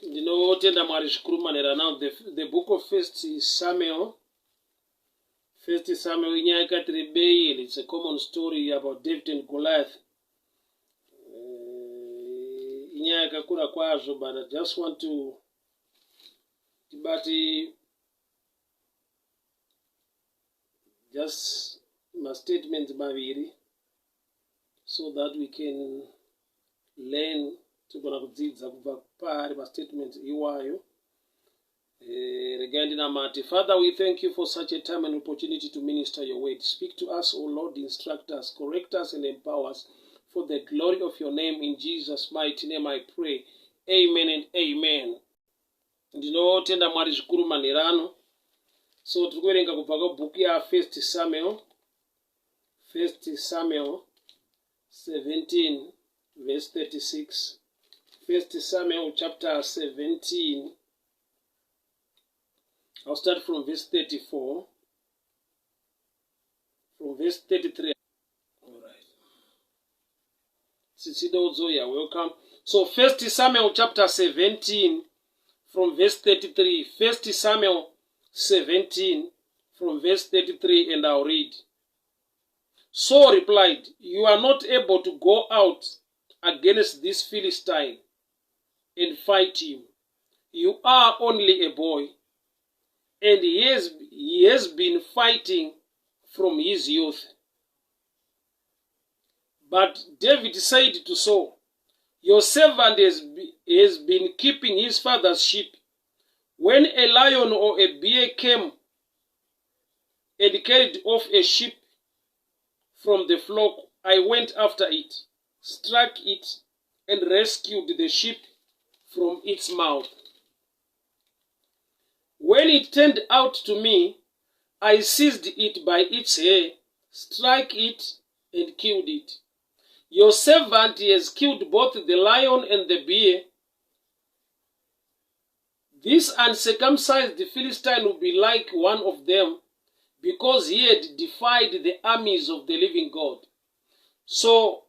Ndinotenda Mwari zvikuru manhero now the book of First Samuel. First Samuel inyaya yakati rebei and it's a common story about David and Goliath. Inyaya yakakura kwazvo, but I just want to tibate just mastatements maviri so that we can learn, togona kudzidza kubva paari mastatements iwayo. Regai ndinamate. Father, we thank you for such a time and opportunity to minister your word. Speak to us, O Lord, instruct us, correct us and empower us for the glory of your name. In Jesus' mighty name I pray, amen and amen. Ndinotenda Mwari zvikuru manhero ano. So tiri kuverenga kubva kubhuku yaFirst Samuel, First Samuel 17 verse 36. First Samuel chapter 17, I'll start from verse 34, from verse 33. All right. Tsitsi Dodzo, you're welcome. So First Samuel chapter 17 from verse 33. First Samuel 17 from verse 33, and I'll read. Saul replied, "You are not able to go out against this Philistine and fight him. You are only a boy, and he has been fighting from his youth." But David said to Saul, "Your servant has been keeping his father's sheep. When a lion or a bear came and carried off a sheep from the flock, I went after it, struck it, and rescued the sheep from its mouth. When it turned out to me, I seized it by its hair, struck it, and killed it. Your servant has killed both the lion and the bear. This uncircumcised Philistine will be like one of them, because he had defied the armies of the living God. So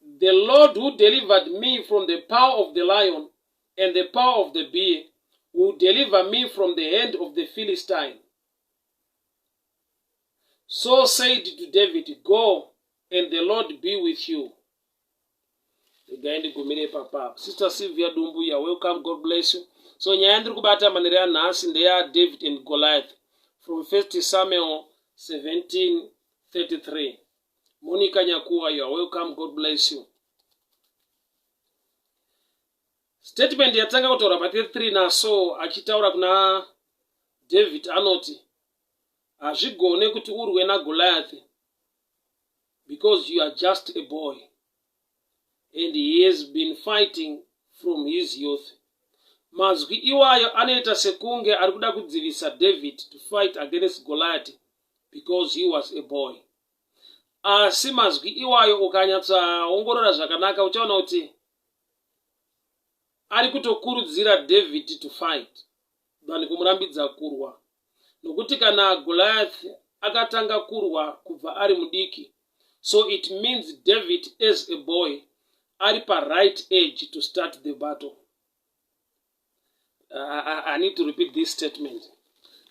the Lord who delivered me from the power of the lion and the power of the bear will deliver me from the hand of the Philistine." Saul said to David, "Go, and the Lord be with you." Regai ndigumire ipapa. Sister Sylvia Dumbu, you're welcome. God bless you. So nyaya yandiri kubata manhero anhasi ndeyaDavid and Goliath from 1 Samuel 1733. Monica Nyakuwa, you are welcome. God bless you. Statement yatanga kutaura pa33 naSaul achitaura kuna David anoti, "Hazvigone kuti urwe naGoliath because you are just a boy and he has been fighting from his youth." Mazwi iwayo anoita sekunge ari kuda kudzivisa David to fight against Goliath because he was a boy, asi mazwi iwayo ukanyatsaongorora zvakanaka uchaona kuti ari kutokurudzira David to fight than kumurambidza kurwa, nokuti kana Goliath akatanga kurwa kubva ari mudiki, so it means David as a boy ari paright age to start the battle. I need to repeat this statement.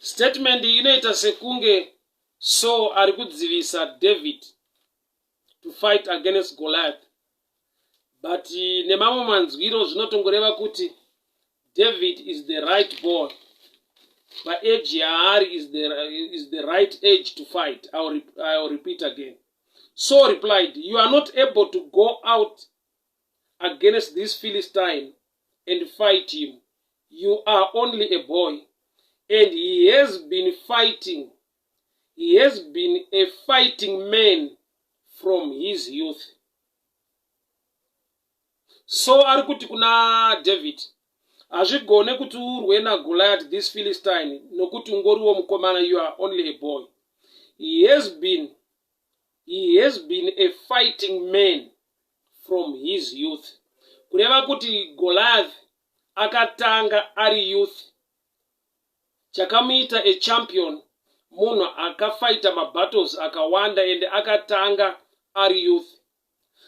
Statement inoita sekunge so ari kudzivisa David to fight against Goliath, but nemamwe manzwiro zvinotongoreva kuti David is the right boy paage yaari, is the right age to fight. I will repeat again. Saul replied, "You are not able to go out against this Philistine and fight him. You are only a boy, and he has been fighting, he has been a fighting man from his youth." So ari kuti kuna David, hazvigone kuti urwe naGoliath, this Philistine, nokuti ungoriwo mukomana. You are only a boy. He has been a fighting man from his youth, kureva kuti Goliath akatanga ari youth. Chakamuita a champion munhu akafaita mabattles akawanda ende akatanga ari youth.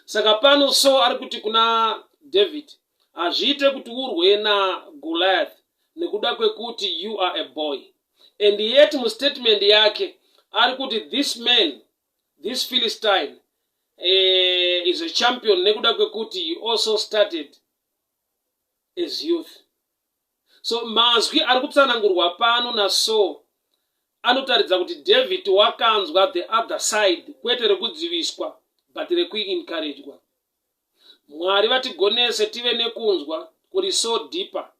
Saka pano so ari kuti kuna David, Hazviite kuti urwe naGoliath nekuda kwekuti you are a boy. And yet mustatement yake ari kuti this man, this Philistine is a champion nekuda kwekuti he also started as youth. So mazwi ari kutsanangurwa pano naSaul anotaridza kuti David wakanzwa the other side, kwete rekudziviswa but rekuencouragwa. Mwari vatigonese tive nekunzwa kuri so deeper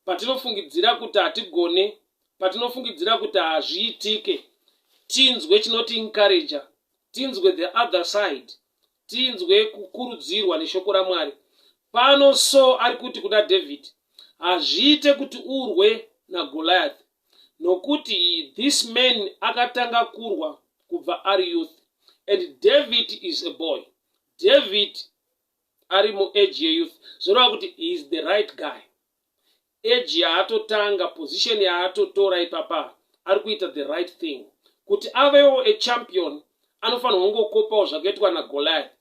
patinofungidzira kuti hatigone, patinofungidzira kuti hazviitike, tinzwe chinoti encourager, tinzwe the other side, tinzwe kukurudzirwa neshoko raMwari. Pano so ari kuti kuna David, hazviite kuti urwe naGoliath nokuti this man akatanga kurwa kubva ari youth and David is a boy. David ari muage yeyouth, zvoreva kuti he is the right guy. Age yaatotanga, position yaatotora ipapa, ari kuita the right thing. Kuti avewo a champion anofanirwa kungokopawo zvakaitwa naGoliath.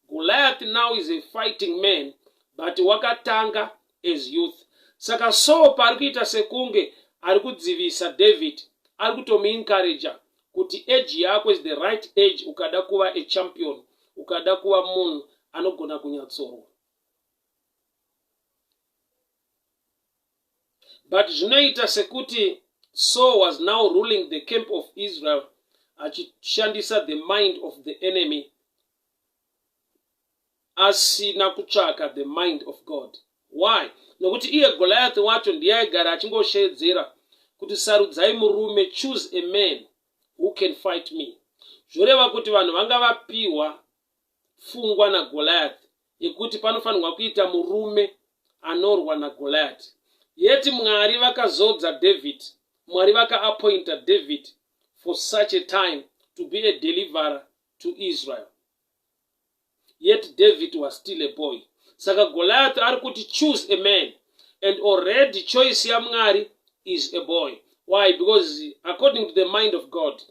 Goliath now is a fighting man, but wakatanga as youth. Saka so paari kuita sekunge ari kudzivisa David, ari kutomuencourager kuti age yako is the right age ukada kuva a champion, ukada kuva munhu anogona kunyatsorwa. But zvinoita sekuti Saul was now ruling the camp of Israel achishandisa the mind of the enemy, asina kutsvaka the mind of God. Why? Nokuti iye Goliath wacho ndiye aigara achingosheedzera kuti sarudzai murume, choose a man who can fight me. Zvoreva kuti vanhu vanga vapiwa pfungwa naGoliath yekuti panofanirwa kuita murume anorwa naGoliath. Yet Mwari vakazodza David, Mwari vakaappointa David for such a time to be a deliverer to Israel. Yet David was still a boy. Saka Goliath ari kuti choose a man, and already choice yaMwari is a boy. Why? Because according to the mind of God,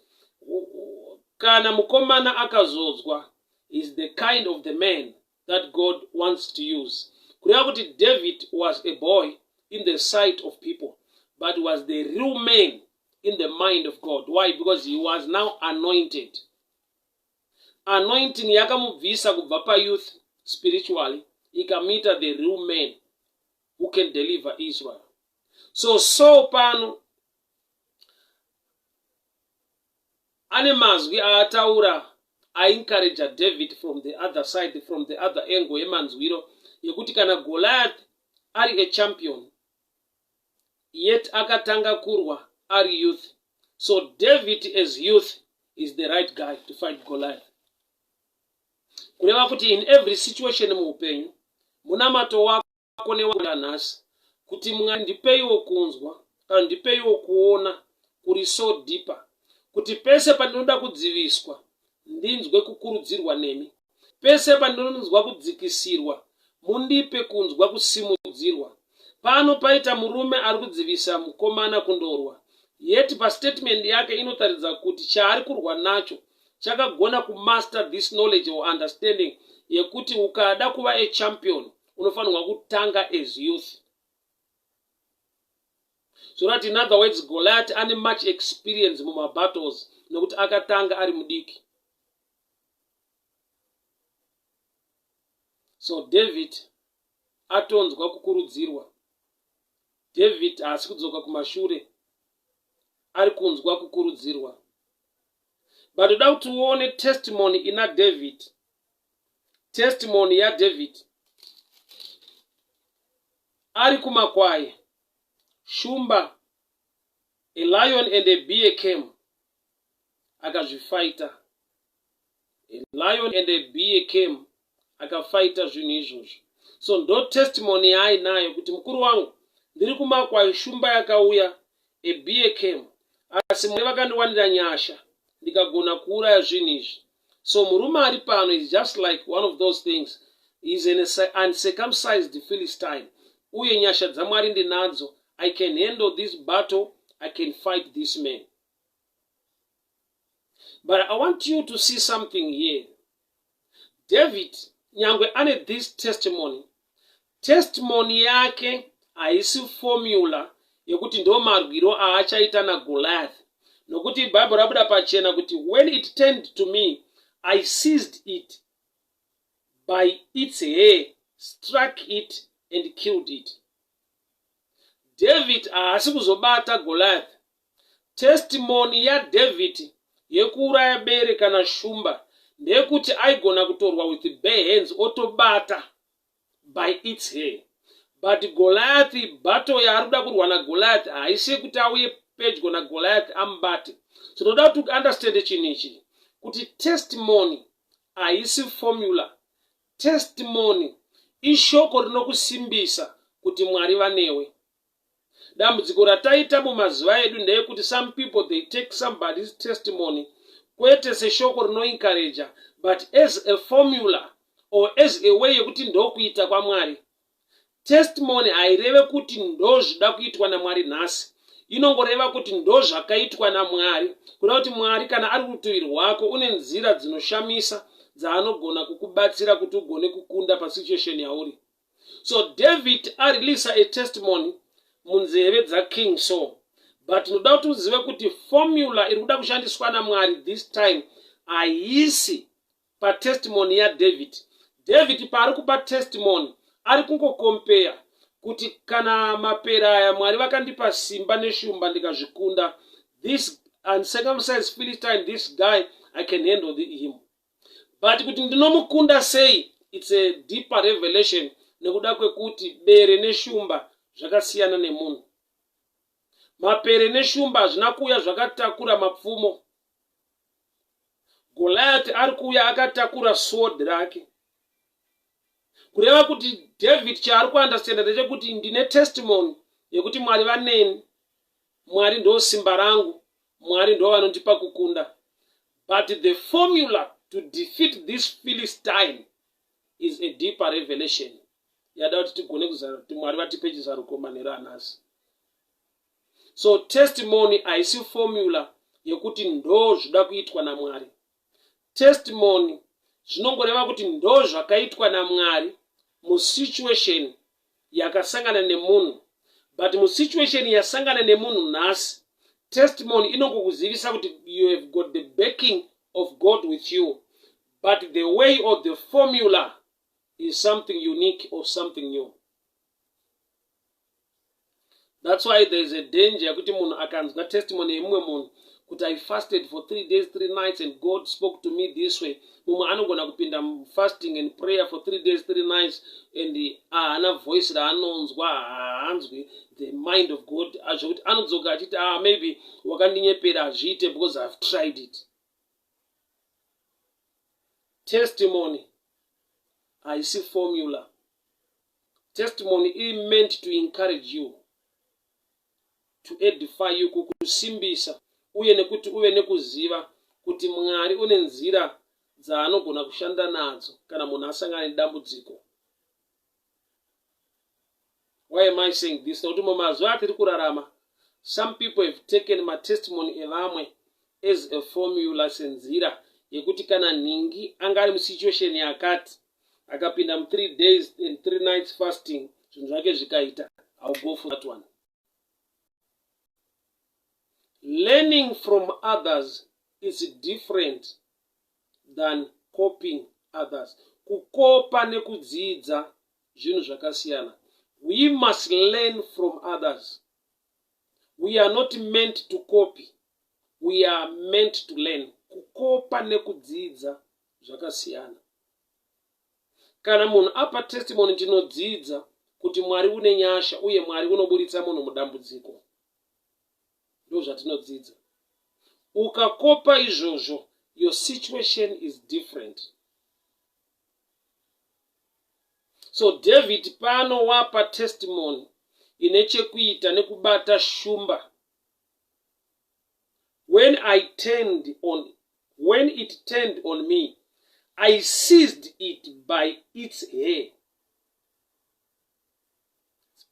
kana mukomana akazodzwa is the kind of the man that God wants to use. Kureva kuti David was a boy in the sight of people, but was the real man in the mind of God. Why? Because he was now anointed. Anointing yakamubvisa kubva payouth spiritually, ikamuita the real man who can deliver Israel. So Saul pano ane mazwi aataura aencourager David from the other side, from the other angle yemanzwiro yekuti kana Goliath ari a champion, yet akatanga kurwa ari youth. So David as youth is the right guy to fight Goliath. Kureva kuti in every situation muupenyu, munamato wako newanhasi kuti Mwari ndipeiwo kunzwa kana ndipeiwo kuona kuri so deeper, kuti pese pandinoda kudziviswa ndinzwe kukurudzirwa nemi, pese pandinonzwa kudzikisirwa mundipe kunzwa kusimudzirwa. Pano paita murume ari kudzivisa mukomana kundorwa, yet pastatement yake inotaridza kuti chaari kurwa nacho chakagona kumaster this knowledge or understanding yekuti ukada kuva a champion unofanirwa kutanga as youth. So that in other words, Goliath ane much experience mumabattles nekuti akatanga ari mudiki. So David atonzwa kukurudzirwa. David haasi kudzoka kumashure, ari kunzwa kukurudzirwa. But toda kuti uone testimony ina David, testimony yaDavid ari kumakwai. Shumba, a lion and a bear came, akazvifaita. A lion and a bear came, akafaita zvinhu izvozvo. So ndo testimony yaainayo kuti mukuru wangu, ndiri kumakwai, shumba yakauya, a bear came, asi Mwari vakandiwanira nyasha ndikagona kuuraya zvinhu izvi. So murume ari pano is just like one of those things, is an uncircumcised Philistine, uye nyasha dzaMwari ndinadzo. I can handle this battle, I can fight this man. But I want you to see something here. David, nyangwe ane this testimony, Testimony yake haisi formula yekuti ndo marwiro aachaita naGoliath, nokuti Bhaibheri rabuda pachena kuti, "When it turned to me, I seized it by its hair, struck it and killed it." David haasi kuzobata Goliath. Testimony yaDavid yekuuraya bere kana shumba ndeyekuti aigona kutorwa with bare hands, otobata by its hair. But Goliath, battle yaari kuda kurwa naGoliath haisi yekuti auye pedyo naGoliath amubate. So toda kuti understand chinhu ichi, kuti testimony haisi formula. Testimony ishoko rinokusimbisa kuti Mwari vanewe. Dambudziko rataita mumazuva edu ndeyekuti some people, they take somebody's testimony kwete seshoko rinoencouraja, but as a formula or as a way yekuti ndokuita kwaMwari. Testimony haireve kuti ndo zvida kuitwa naMwari nhasi. Inongoreva kuti ndo zvakaitwa naMwari, kuda kuti Mwari kana ari rutivi rwako, une nzira dzinoshamisa dzaanogona kukubatsira kuti ugone kukunda pasituation yauri. So David areleasa a testimony munzeve dzaKing Saul, but ndoda kuti uzive kuti formula iri kuda kushandiswa naMwari this time haisi patestimony yaDavid. David paari kupa testimony, ari kungocompare kuti kana mapera aya, Mwari vakandipa simba neshumba ndikazvikunda, this uncircumcised Philistine, this guy, I can handle him. But kuti ndinomukunda sei, it's a deeper revelation, nekuda kwekuti bere neshumba zvakasiyana nemunhu. Mapere neshumba hazvina kuuya zvakatakura mapfumo. Goliath ari kuuya akatakura sword rake, kureva kuti David chaari kuunderstanda ndechekuti ndine testimony yekuti Mwari vaneni, Mwari ndo simba rangu, Mwari ndo vanondipa kukunda. But the formula to defeat this Philistine is a deeper revelation yada kuti tigone kuti Mwari vatipe chizaruko manheru anhasi. So testimony haisi formula yekuti ndo zvida kuitwa naMwari. Testimony zvinongoreva kuti ndo zvakaitwa naMwari musituation yakasangana nemunhu. But musituation yasangana nemunhu nhasi, testimony inongokuzivisa kuti you have got the backing of God with you, but the way or the formula is something unique or something new. That's why there is a danger yekuti munhu akanzwa testimony yemumwe munhu kuti, "I fasted for 3 days, 3 nights, and God spoke to me this way," mumwe anogona kupinda fasting and prayer for 3 days, 3 nights, and haana voice raanonzwa, haanzwi the mind of God, zvekuti anodzoka achiti, "Ah, maybe wakandinyepera, hazviite because I have tried it." Testimony haisi formula. Testimony iri meant to encourage you, to edify you, kukusimbisa uye nekuti uve nekuziva kuti Mwari une nzira dzaanogona kushanda nadzo kana munhu asangana nedambudziko. Why am I saying this? Nekuti mumazuva atiri kurarama, some people have taken matestimony evamwe as a formula, senzira yekuti kana nhingi anga ari musituation yakati, akapinda mu3 days and 3 nights fasting, zvinhu zvake zvikaita, I will go for that one. Learning from others is different than copying others. Kukopa nekudzidza zvinhu zvakasiyana. We must learn from others. We are not meant to copy, we are meant to learn. Kukopa nekudzidza zvakasiyana. Kana munhu apa testimony, tinodzidza kuti Mwari une nyasha uye Mwari unoburitsa munhu mudambudziko. Ndo zvatinodzidza. Ukakopa izvozvo, your situation is different. So David pano wapa testimony ine chekuita nekubata shumba. When it turned on me, I seized it by its hair,"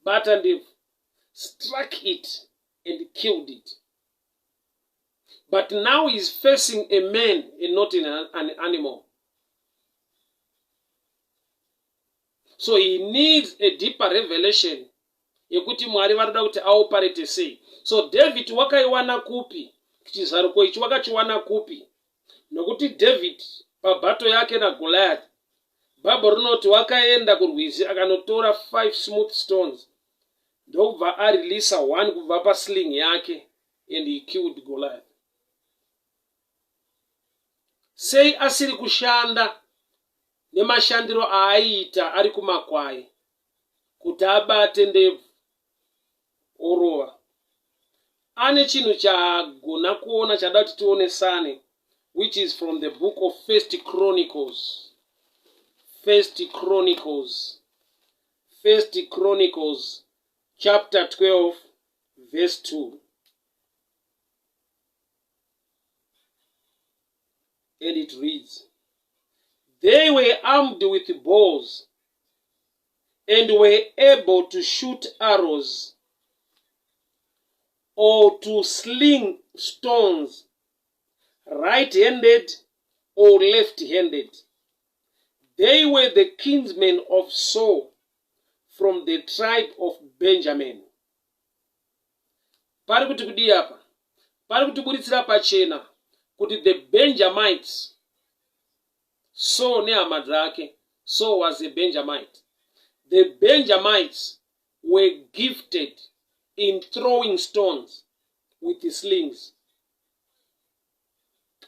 bata ndebvu, "struck it and killed it." But now he's facing a man and not an animal. So he needs a deeper revelation yekuti Mwari varikuda kuti aoparete sei. So David wakaiwana kupi? Chizaruko ichi wakachiwana kupi? Nokuti David pabato yake naGoliath, Bible rinoti wakaenda kurwizi akanotora 5 smooth stones ndokubva areleasa one kubva pasling yake and he killed Goliath. Sei asiri kushanda nemashandiro aaiita ari kumakwai kuti abate ndebvu orova? Ane chinhu chaagona kuona chada kuti tionesane, which is from the book of First Chronicles. First Chronicles. First Chronicles chapter 12 verse 2. And it reads, They were armed with bows and were able to shoot arrows or to sling stones, right-handed or left-handed. They were the kinsmen of Saul from the tribe of Benjamin. Pari kuti kudii apa? Pari kutiburitsira pachena kuti the Benjamites, Saul nehama dzake, Saul was a Benjamite. The Benjamites were gifted in throwing stones with the slings.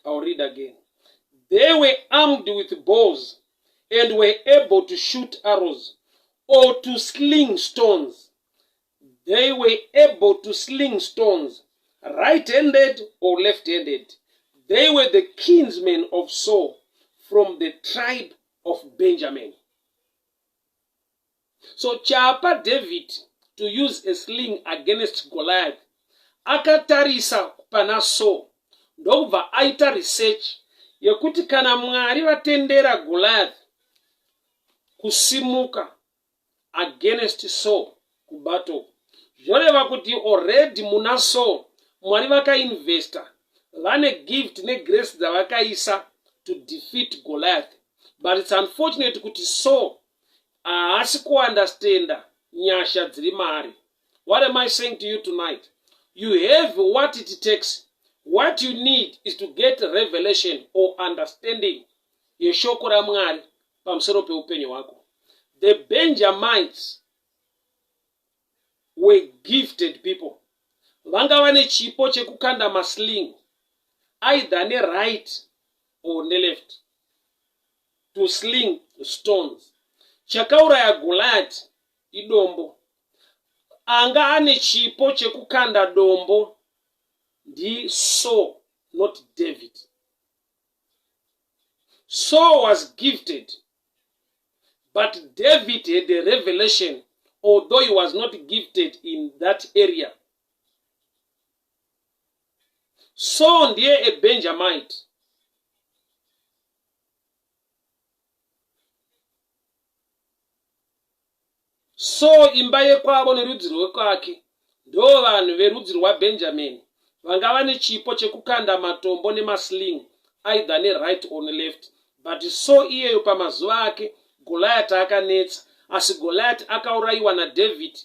I'll read again. They were armed with bows and were able to shoot arrows or to sling stones. They were able to sling stones, right-handed or left-handed. They were the kinsmen of Saul from the tribe of Benjamin. So chapa David to use a sling against Goliath, akatarisa pana Saul ndokubva aita research yekuti kana Mwari vatendera Goliath kusimuka against Saul kubattle, zvoreva kuti already muna Saul Mwari vakainvesta, vane gift negrace dzavakaisa to defeat Goliath. But it's unfortunate kuti Saul haasi kuunderstanda nyasha dziri maari. What am I saying to you tonight? You have what it takes. What you need is to get revelation or understanding yeshoko raMwari pamusoro peupenyu hwako. The Benjamites were gifted people. Vanga vane chipo chekukanda masling either neright or neleft to sling stones. Chakauraya Goliath idombo. Anga ane chipo chekukanda dombo ndi Saul, not David. Saul was gifted, but David had a revelation, although he was not gifted in that area. Saul ndiye a Benjamite. So imba yekwavo nerudzi rwekwake ndo vanhu verudzi rwaBenjamini vanga vane chipo chekukanda matombo nemasling either neright or neleft. But so iyeyo pamazuva ake Goliath akanetsa, asi Goliath akaurayiwa naDavid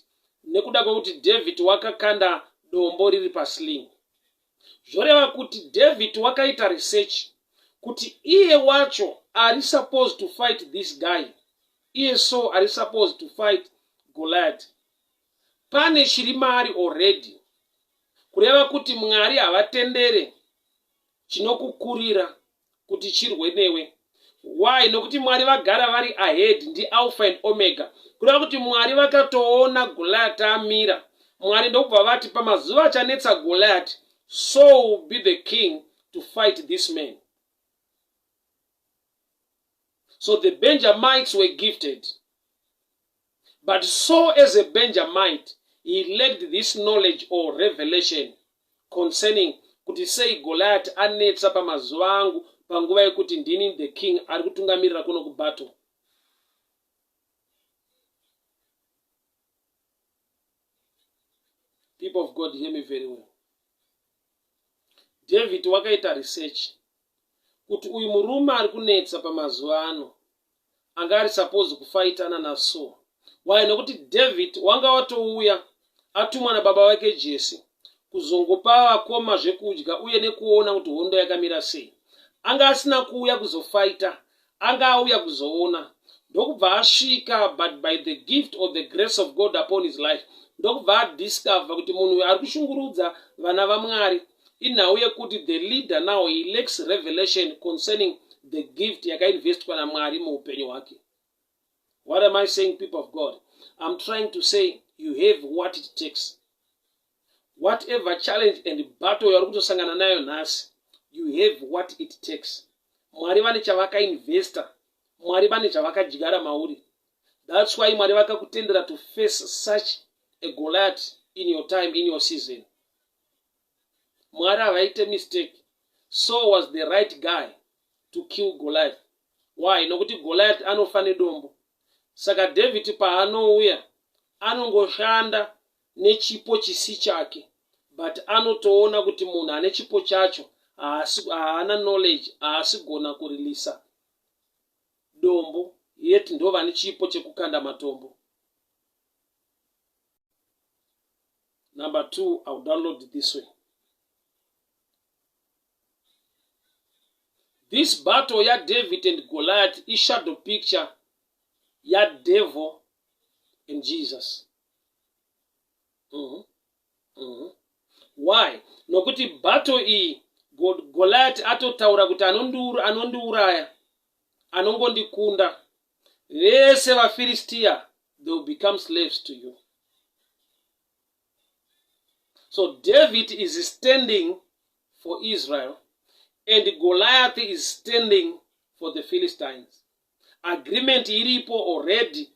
nekuda kwekuti David wakakanda dombo riri pasling. Zvoreva kuti David wakaita research kuti iye wacho ari supposed to fight this guy, iye so ari supposed to fight Goliath, pane chiri maari already, kureva kuti Mwari havatendere chinokukurira kuti chirwe newe. Why? Nokuti Mwari vagara vari ahead, ndi Alpha and Omega. Kureva kuti Mwari vakatoona Goliath amira, Mwari ndokubva vati pamazuva achanetsa Goliath, Saul will be the king to fight this man. So the Benjamites were gifted, but Saul as a Benjamite, he lacked this knowledge or revelation concerning kuti sei Goliath anetsa pamazuva angu, panguva yekuti ndini the king ari kutungamirira kuno kubattle. People of God, hear me very well. David wakaita research kuti uyu murume ari kunetsa pamazuva ano. anga ari suppose kufaitana naSaul. Why? Nokuti David wanga watouya atumwa nababa vake Jesse kuzongopa vakoma zvekudya uye nekuona kuti hondo yakamira sei. Anga asina kuuya kuzofaita, anga auya kuzoona. Ndokubva asvika but by the gift or the grace of God upon his life ndokubva adiscover kuti munhu uyu ari kushungurudza vana vaMwari inhau yekuti the leader now he lacks revelation concerning the gift yakainvestwa naMwari muupenyu hwake. What am I saying, people of God? I'm trying to say you have what it takes. Whatever challenge and battle yauri kutosangana nayo nhasi, you have what it takes. Mwari vane chavakainvesta, Mwari vane chavakadyara mauri. That's why Mwari vakakutendera to face such a Goliath in your time, in your season. Mwari havaite mistake. Saul was the right guy to kill Goliath. Why? Nokuti Goliath anofa nedombo. Saka David paanouya anongoshanda nechipo chisi chake but anotoona kuti munhu ane chipo chacho haana knowledge, haasi gona kurilisa dombo yet ndo vane chipo chekukanda matombo. Number 2, I'll download this way. This battle yaDavid and Goliath ishadow picture yaDevil and Jesus. Why? Nokuti battle iyi Goliath atotaura kuti anondiuraya, anongondikunda. Vese vaFiristia, they will become slaves to you. So David is standing for Israel and Goliath is standing for the Philistines. Agreement iripo already,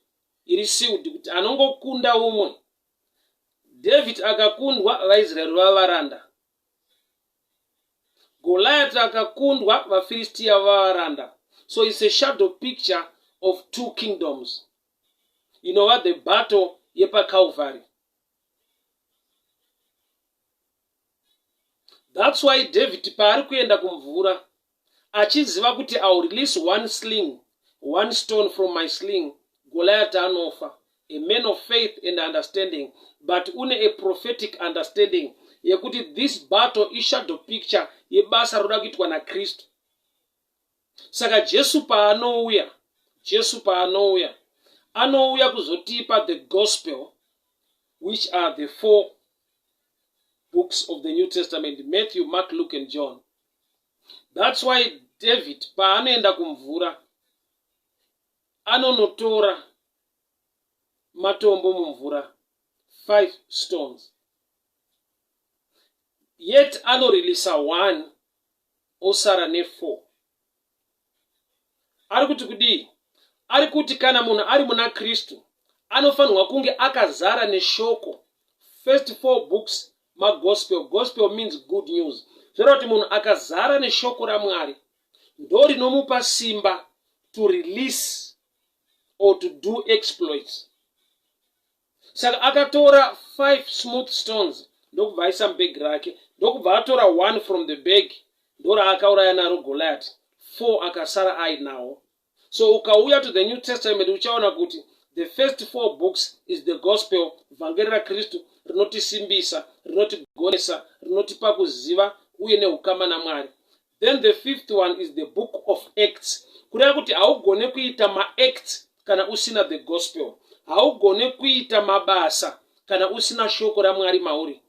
iri sealed kuti anongokunda umwe. David akakundwa, vaIsraeri vava varanda. Goliath akakundwa, vaFiristia vava varanda. So it's a shadow picture of two kingdoms inova the battle yepaCalvary. That's why David paari kuenda kumvura achiziva kuti I will release one sling, one stone from my sling, Goliath anofa. A man of faith and understanding, but une a prophetic understanding yekuti this battle ishadow picture yebasa roda kuitwa naKristu. Saka Jesu paanouya, Jesu paanouya, anouya kuzotipa the gospel, which are the 4 books of the New Testament, Matthew, Mark, Luke and John. That's why David paanoenda kumvura anonotora matombo mumvura, 5 stones, yet anoreleasa 1 osara ne4. Ari kuti kudii? Ari kuti kana munhu ari muna Kristu anofanirwa kunge akazara neshoko. First 4 books magospel. Gospel means good news. Zvoreva kuti munhu akazara neshoko raMwari ndo rinomupa simba to release or to do exploits. Saka akatora 5 smooth stones ndokubva aisa mubhegi rake, ndokubva atora 1 from the bag, ndoraakauraya naro Goliath. 4 akasara ainawo. So ukauya to the New Testament uchaona kuti the first 4 books is the gospel, vhangeri raKristu rinotisimbisa, rinotigonesa, rinotipa kuziva uye neukama naMwari. Then the 5th one is the book of Acts. Kureva kuti haugone kuita maacts kana usina the gospel. Haugone kuita mabasa kana usina shoko raMwari mauri.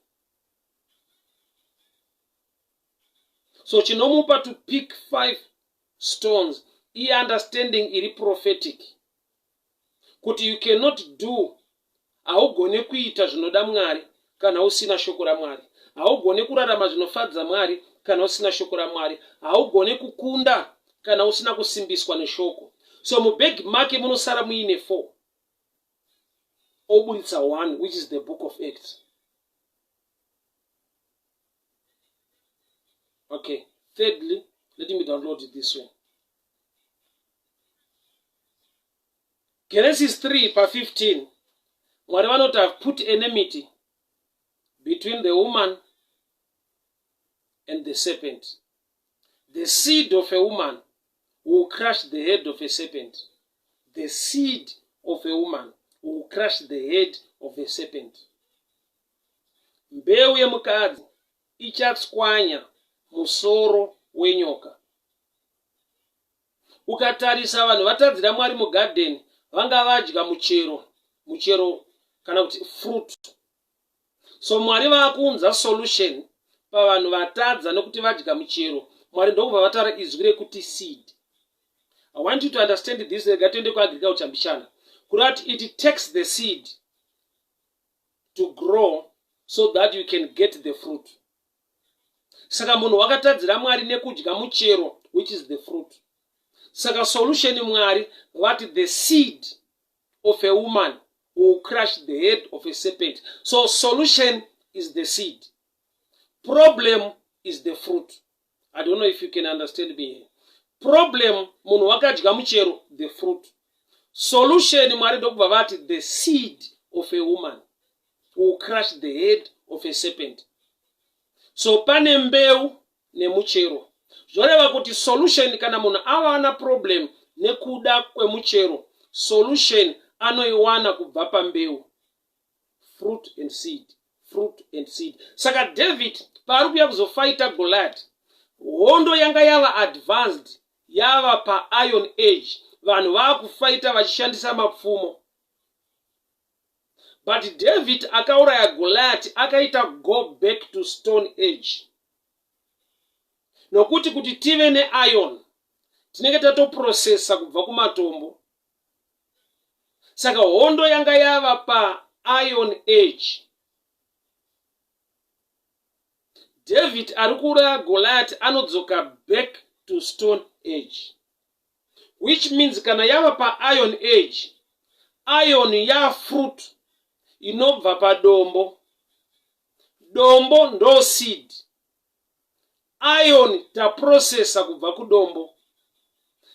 So chinomupa to pick 5 stones i-understanding iri prophetic. Kuti you cannot do, haugone kuita zvinoda Mwari kana usina shoko raMwari. Haugone kurarama zvinofadza Mwari kana usina shoko raMwari. Haugone kukunda kana usina kusimbiswa neshoko. So mubhegi make munosara muine 4, oburitsa 1, which is the book of Acts. Okay, thirdly, let me download it this way. Genesis 3 pa 15, Mwari vanoti, I've put enmity between the woman and the serpent. The seed of a woman will crush the head of a serpent. The seed of a woman will crush the head of a serpent. Mbeu yemukadzi ichatswanya musoro wenyoka. Ukatarisa vanhu vatadzira Mwari mugadheni vanga vadya muchero, muchero kana kuti fruit. So Mwari vakuunza solution pavanhu vatadza nekuti vadya muchero. Mwari ndokubva vataura izwi rekuti seed. I want you to understand this. Rega tiende kuagriculture mbichana. Kureva kuti it takes the seed to grow so that you can get the fruit. Saka munhu wakatadzira Mwari nekudya muchero which is the fruit. Saka solution Mwari vati the seed of a woman will crush the head of a serpent. So solution is the seed. Problem is the fruit. I don't know if you can understand me here. Problem munhu wakadya muchero the fruit. Solution Mwari ndokubva vati the seed of a woman will crush the head of a serpent. So pane mbeu nemuchero. Zvoreva kuti solution kana munhu awana problem nekuda kwemuchero, solution anoiwana kubva pambeu. Fruit and seed, fruit and seed. Saka David paari kuuya kuzofaita Goliath, hondo yanga yava advanced, yava pairon age, vanhu vakufaita vachishandisa mapfumo. But David akauraya Goliath akaita go back to stone age. Nokuti kuti tive neiron tinenge tatoprocessa kubva kumatombo. Saka hondo yanga yava pairon age. David ari kuuraya Goliath anodzoka back to stone age. Which means kana yava pairon age, iron yafruit inobva padombo. Dombo ndo seed. Iron taprocessa kubva kudombo.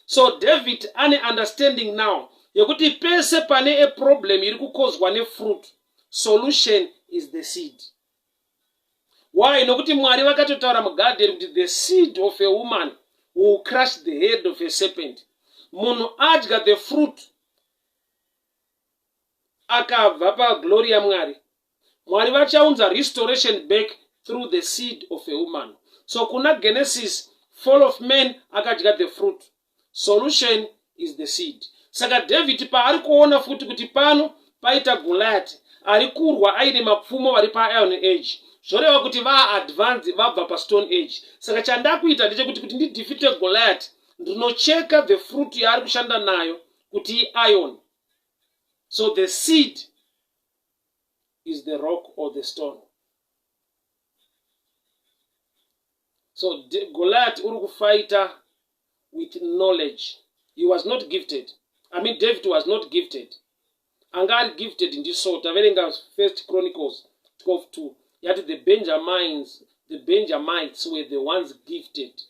So David ane understanding now yekuti pese pane a problem iri kukozwa nefruit, solution is the seed. Why? Nokuti Mwari vakatotaura mugarden kuti the seed of a woman will crush the head of a serpent. Munhu adya the fruit akabva paglory yaMwari, Mwari vachaunza restoration back through the seed of a woman. So kuna Genesis, fall of man akadya the fruit. Solution is the seed. Saka David paari kuona futi kuti pano paita Goliath ari kurwa aine mapfumo vari pairon age, zvoreva kuti vaadvance vabva pastone age. Saka chandakuita ndechekuti kuti ndidefite Goliath ndinocheka the fruit yaari kushanda nayo kuti iron. So the seed is the rock or the stone. So Goliath uri kufighter with knowledge. He was not gifted. I mean David was not gifted. Anga ari gifted ndiSaul. Taverenga First Chronicles 12:2 yati the Benjamins, the Benjamites were the ones gifted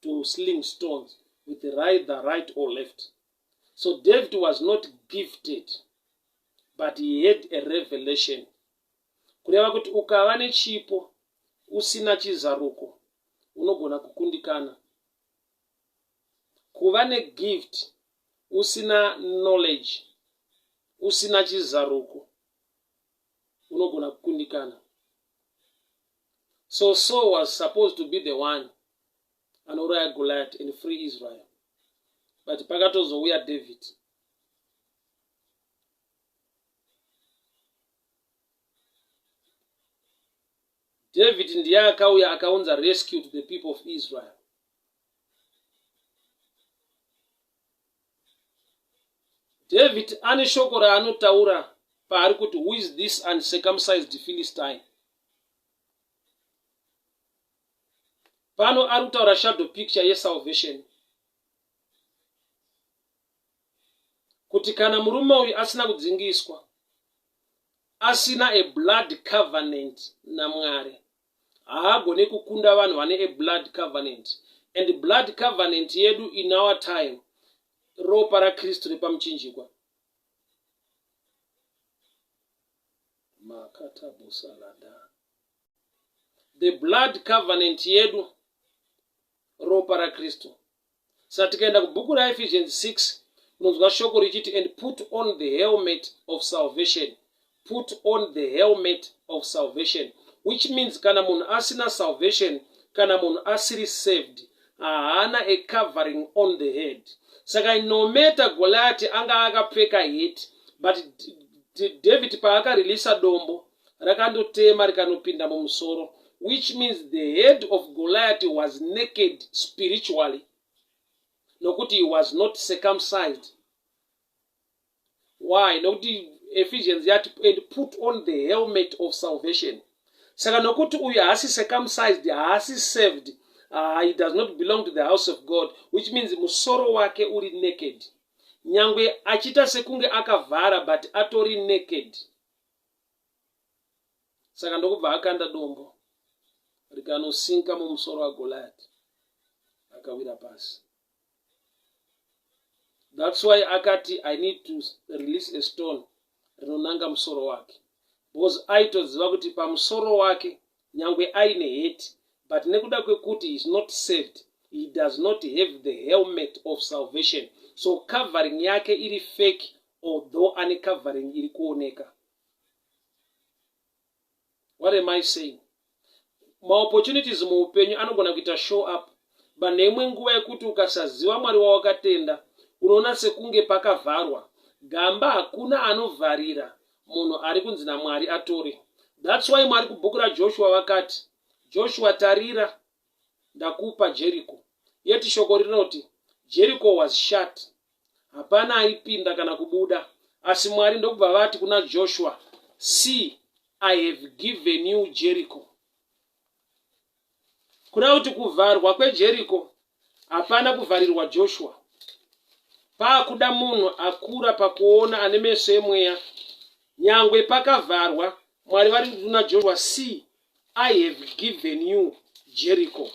to sling stones with the right, the right or left. So David was not gifted, but he had a revelation. Kureva kuti ukava nechipo usina chizaruko unogona kukundikana. Kuva negift usina knowledge, usina chizaruko unogona kukundikana. So Saul was supposed to be the one anouraya Goliath and free Israel. But pakatozouya David. David ndiye akauya akaunza rescue to the people of Israel. David ane shoko raanotaura paari kuti who is this uncircumcised Philistine? Pano ari kutaura shadow picture yesalvation. Kuti kana murume uyu asina kudzingiswa, asina a blood covenant naMwari, haagone kukunda vanhu vane a blood covenant. And blood covenant yedu in our time, ropa raKristu repamuchinjikwa. Makatabusalada. The blood covenant yedu ropa raKristu. Saka tikaenda kubhuku raEphesians 6, Unonzwa shoko richiti and put on the helmet of salvation. Put on the helmet of salvation. Which means kana munhu asina salvation, kana munhu asiri saved, haana a covering on the head. Saka no matter Goliath anga akapfeka hat, but David paakareleasa dombo rakandotema rikanopinda mumusoro, which means the head of Goliath was naked spiritually, nokuti he was not circumcised. Why? Nokuti Ephesians yati and put on the helmet of salvation. Saka nokuti uyu haasi circumcised, haasi saved, he does not belong to the house of God, which means musoro wake uri naked. Nyangwe achiita sekunge akavhara but atori naked. Saka ndokubva akanda dombo rikanosinka mumusoro waGoliath akawira pasi. That's why akati I need to release a stone rinonanga musoro wake, because aitoziva kuti pamusoro wake nyangwe aine heti, but nekuda kwekuti he is not saved, he does not have the helmet of salvation, so covering yake iri fake, although ane covering iri kuoneka. What am I saying? Maopportunities muupenyu anogona kuita show up, but neimwe nguva yekuti ukasaziva Mwari wawakatenda, unoona sekunge pakavharwa. Gamba hakuna anovharira munhu ari kunzi naMwari atore. That's why Mwari kubhuku raJoshua vakati, Joshua, tarira ndakupa Jericho. Yet shoko rinoti Jericho was shut. Hapana aipinda kana kubuda. Asi Mwari ndokubva vati kuna Joshua, See, I have given you Jericho. Kureva kuti kuvharwa kweJericho hapana kuvharirwa Joshua. Paakuda munhu akura pakuona ane meso emweya. Nyangwe pakavharwa, Mwari vari kuna Joshua, See, I have given you Jericho.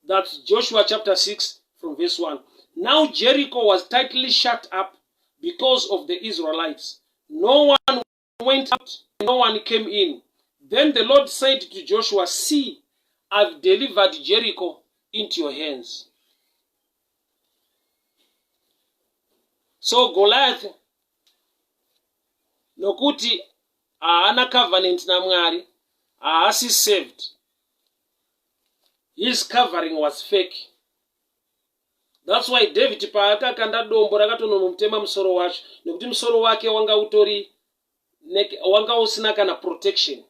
That's Joshua chapter 6 from verse 1. Now Jericho was tightly shut up because of the Israelites. No one went out, no one came in. Then the Lord said to Joshua, See, I've delivered Jericho into your hands. So Goliath, nokuti haana covenant naMwari, haasi saved. His covering was fake. That's why David paakakanda dombo rakatonomutema musoro wacho, nekuti musoro wake wanga utori wanga usina kana protection.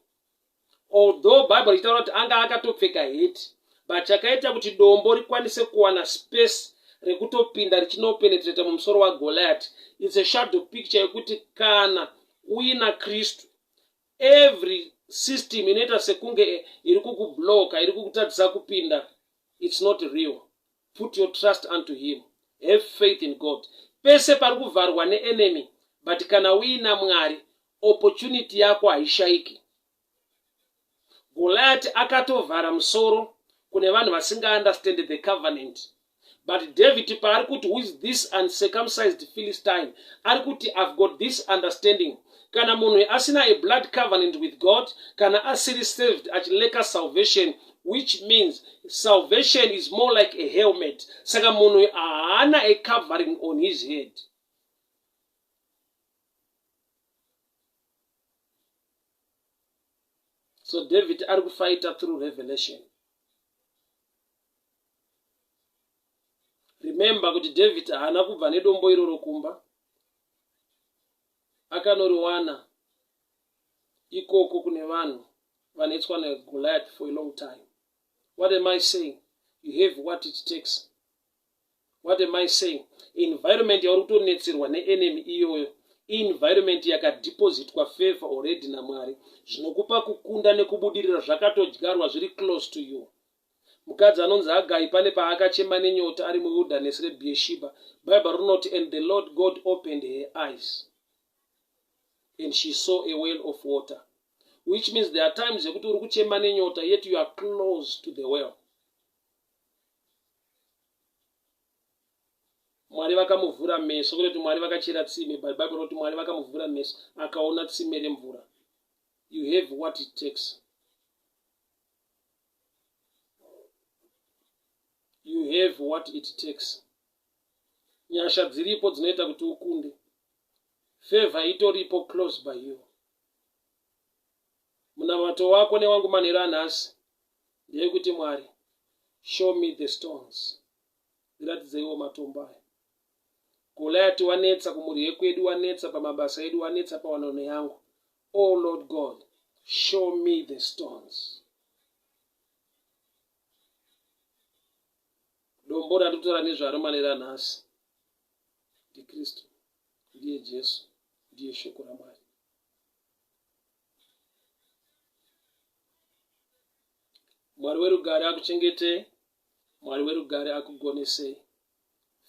Although Bible richitaura kuti anga akatopfeka heti, but chakaita kuti dombo rikwanise kuwana space rekutopinda richinopenetrata mumusoro waGoliath, it's a shadow picture yekuti kana uina Kristu, every system inoita sekunge iri kukubloka, iri kukutadzisa kupinda, it's not real. Put your trust unto him, have faith in God. Pese pari kuvharwa neenemy, but kana uina Mwari, opportunity yako haishaiki. Goliath akatovhara musoro kune vanhu vasingaunderstand the covenant. But David paari kuti who is this uncircumcised Philistine, ari kuti I've got this understanding. Kana munhu asina a blood covenant with God, kana asiri saved, achileka salvation, which means salvation is more like a helmet. Saka munhu haana a covering on his head. So David ari kufighta through revelation. Remember kuti David haana kubva nedombo iroro kumba, akanoriwana ikoko kune vanhu vanetswa naGoliath for a long time. What am I saying? You have what it takes. What am I saying? Environment yauri kutonetserwa neenemy iyoyo, environment yakadepositwa favor already naMwari, zvinokupa kukunda nekubudirira zvakatodyarwa zviri close to you. Mukadzi anonzi Hagai pane paakachema nenyota ari muwilderness reBeersheba. Bible rinoti, and the Lord God opened her eyes and she saw a well of water. Which means there are times yekuti uri kuchema nenyota yet you are close to the well. Mwari vakamuvhura meso, kwete kuti Mwari vakachera tsime, but Bible rinoti Mwari vakamuvhura meso akaona tsime remvura. You have what it takes. You have what it takes. Nyasha dziripo dzinoita kuti ukunde. Favor itoripo close by you. Munamato wako newangu manheru anhasi ndeyekuti Mwari, show me the stones. Ndiratidzeiwo matombo aya. Goliath wanetsa kumhuri yekwedu, wanetsa pamabasa edu, wanetsa pawanano yangu. Oh Lord God, show me the stones. Dombo randikutora nezvaro manera nhasi ndiKristu, ndiye Jesu, ndiye shoko raMwari. Mwari werugare akuchengetei, Mwari werugare akugonesei.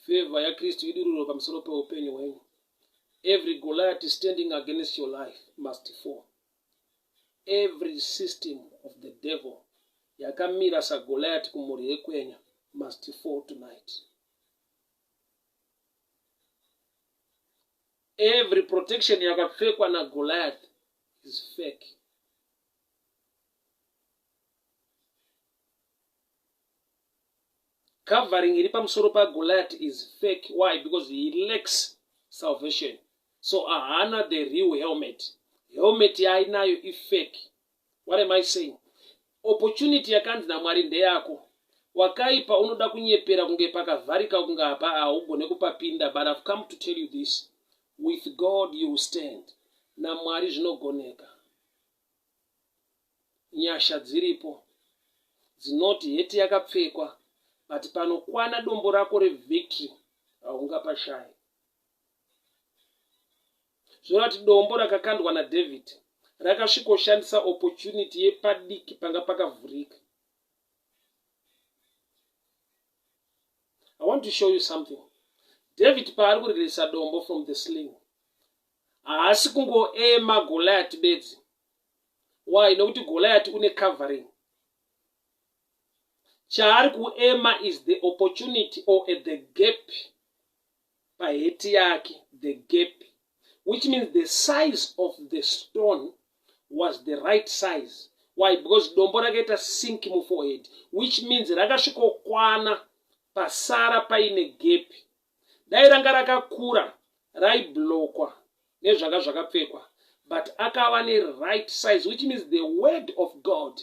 Favor yaKristu idururwe pamusoro peupenyu hwenyu. Every Goliath standing against your life must fall. Every system of the devil yakamira saGoliath kumhuri yekwenyu must fall tonight. Every protection yakapfekwa naGoliath is fake. Covering iri pamusoro paGoliath is fake. Why? Because he lacks salvation. So ahana the real helmet. Helmet yaainayo ifake. What am I saying? Opportunity yakanzi naMwari ndeyako. Wakaipa unoda kunyepera kunge pakavharika kunge apa haugone kupapinda but I've come to tell you this. With God you will stand. NaMwari zvinogoneka. Nyasha dziripo dzinoti heti yakapfekwa but panokwana dombo rako revictory haungapashayi. Zvoreva kuti dombo rakakandwa naDavid rakasvikoshandisa opportunity yepadiki panga pakavhurika. I want to show you something. David paari kuririsa dombo from the sling haasi kungoema Goliath bedzi. Why? Nokuti Goliath une covering. Chaari kuema is the opportunity or at the gap paheti yake, the gap, which means the size of the stone was the right size. Why? Because dombo rakaita sink muforehead, which means rakasvikokwana pasara paine gap. Dai ranga rakakura raiblokwa nezvanga zvakapfekwa but akava neright size which means the word of God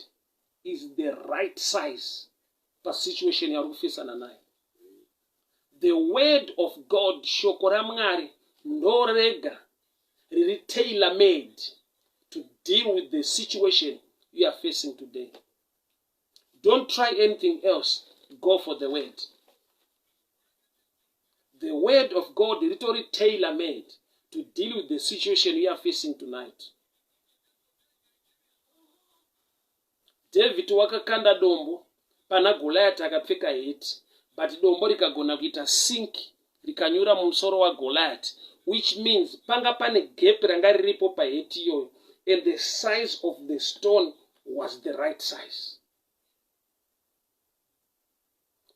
is the right size pasituation yauri kufesana nayo. The word of God, shoko raMwari ndorega riri tailor made to deal with the situation you are facing today. Don't try anything else, go for the word. The word of God ritori tailor made to deal with the situation you are facing tonight. David wakakanda dombo pana Goliath akapfeka heti but dombo rikagona kuita sink rikanyura mumusoro waGoliath which means panga pane gap ranga riripo paheti iyoyo and the size of the stone was the right size.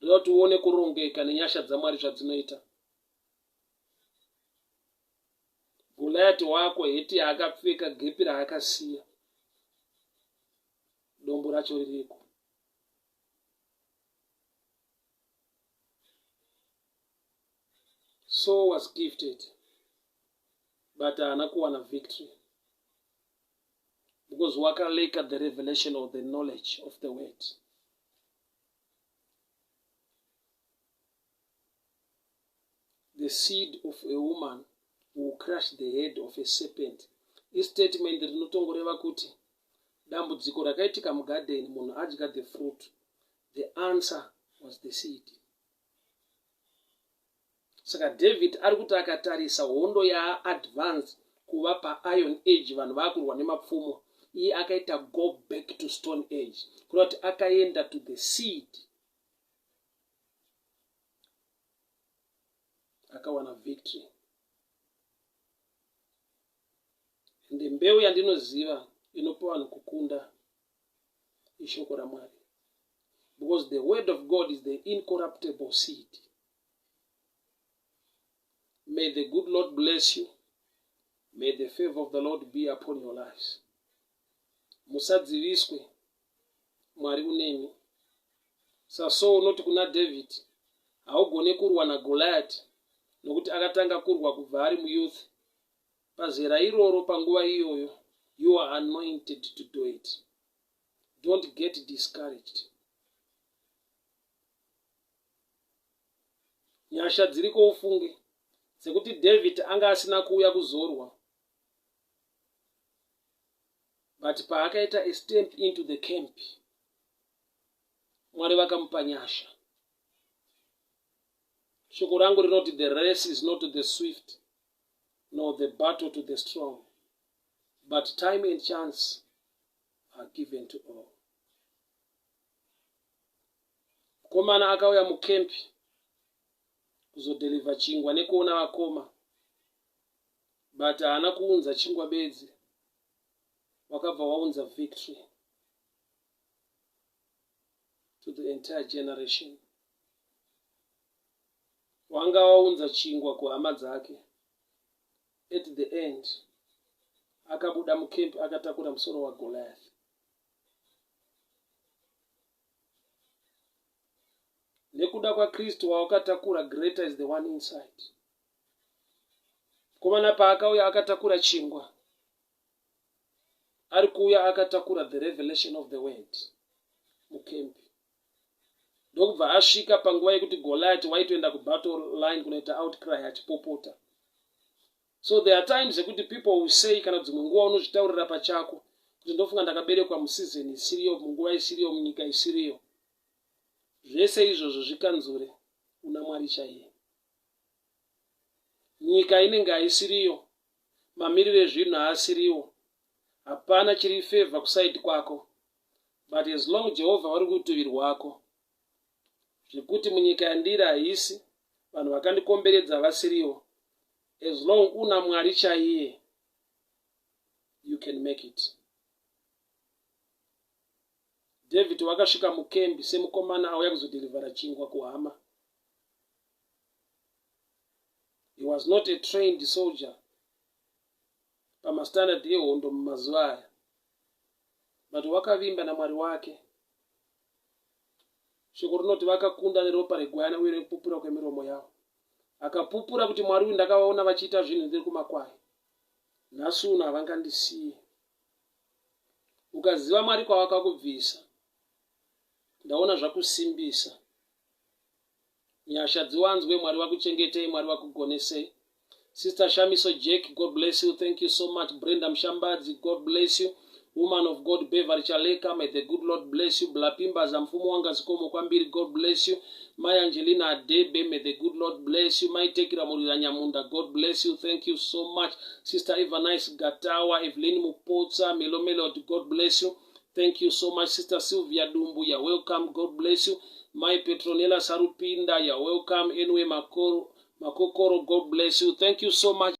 Ndoda kuti uone kurongeka nenyasha dzaMwari zvadzinoita. Goliath wako heti yaakapfeka gepi raakasiya dombo racho ririko. Saul was gifted but haana kuwana victory because wakaleka the revelation of the knowledge of the word. The seed of a woman will crush the head of a serpent. Istatement rinotongoreva kuti dambudziko rakaitika mugarden munhu adya the fruit. The answer was the seed. Saka David ari kuti akatarisa hondo yaadvance kuva pairon age vanhu vakurwa nemapfumo iye akaita go back to stone age kureva kuti akaenda to the seed akawana victory ende mbeu yandinoziva inopa vanhu kukunda ishoko ramwari because the word of god is the incorruptible seed may the good lord bless you may the favor of the lord be upon your lives musadziviswe Mwari unemi. SaSaul unoti kuna David, haugone kurwa naGoliath. Nokuti akatanga kurwa kubva ari muyouth. Pazera iroro, panguva iyoyo, you are anointed to do it. Don't get discouraged. Nyasha dziriko ufunge dzekuti David anga asina kuuya kuzorwa, but paakaita a step into the camp, Mwari vakamupa nyasha. Shoko rangu rinoti the race is not to the swift nor the battle to the strong, but time and chance are given to all. Mukomana akauya mukempi kuzodeliver chingwa nekuona vakoma, but haana kuunza chingwa bedzi, wakabva waunza victory to the entire generation. Wanga waunza chingwa kuhama dzake. At the end akabuda mukempi akatakura musoro waGoliath. Nekuda kwaKristu wawakatakura, greater is the one inside. Mukomana paakauya akatakura chingwa, ari kuuya akatakura the revelation of the word mukempi. Ndokubva asvika panguva yekuti Goliath waitoenda kubattle line kunoita outcry achipopota. So there are times yekuti people will say, kana dzimwe nguva unozvitaurira pachako kuti ndofunga ndakaberekwa museason isiriyo, munguva isiriyo, munyika isiriyo. Zvese izvozvo zvikanzure, una Mwari chaiye. Nyika inenge haisiriyo, mamiriro ezvinhu haasiriwo, hapana chiri favor kuside kwako, but as long Jehovha vari kurutivi rwako, zvekuti munyika yandiri haisi, vanhu vakandikomberedza vasiriwo, as long una Mwari chaiye, you can make it. David wakasvika mukembi semukomana auya kuzodhilivhara chingwa kuhama. He was not a trained soldier pamastandard ehondo mumazuva aya, but wakavimba naMwari wake. Shoko rinoti vakakunda neropa regwayana uye nekupupura kwemiromo yavo. Akapupura kuti Mwari uyu ndakavaona vachiita zvinhu ndiri kumakwai, nhasi uno havangandisiye. Ukaziva Mwari kwavakakubvisa, ndaona zvakusimbisa. Nyasha dziwanzwe, Mwari vakuchengetei, Mwari vakugonesei. Sister Shamiso Jack, God bless you. Thank you so much. Brenda Mshambadzi, God bless you. Woman of God Beverly Chaleka, may the good Lord bless you. Blapimba Zamfumo wanga zikomo kwambiri, God bless you. Mai Angelina Adebe, may the good Lord bless you. Mai Tekira Murira Nyamunda, God bless you. Thank you so much. Sister Eva Nice Gatawa, Evelyn Mupotsa, Melo Melody, God bless you. Thank you so much. Sister Sylvia Dumbu, you're welcome. God bless you. Mai Petronella Sarupinda, you're welcome. Anyway, Makoro, Makokoro, God bless you. Thank you so much.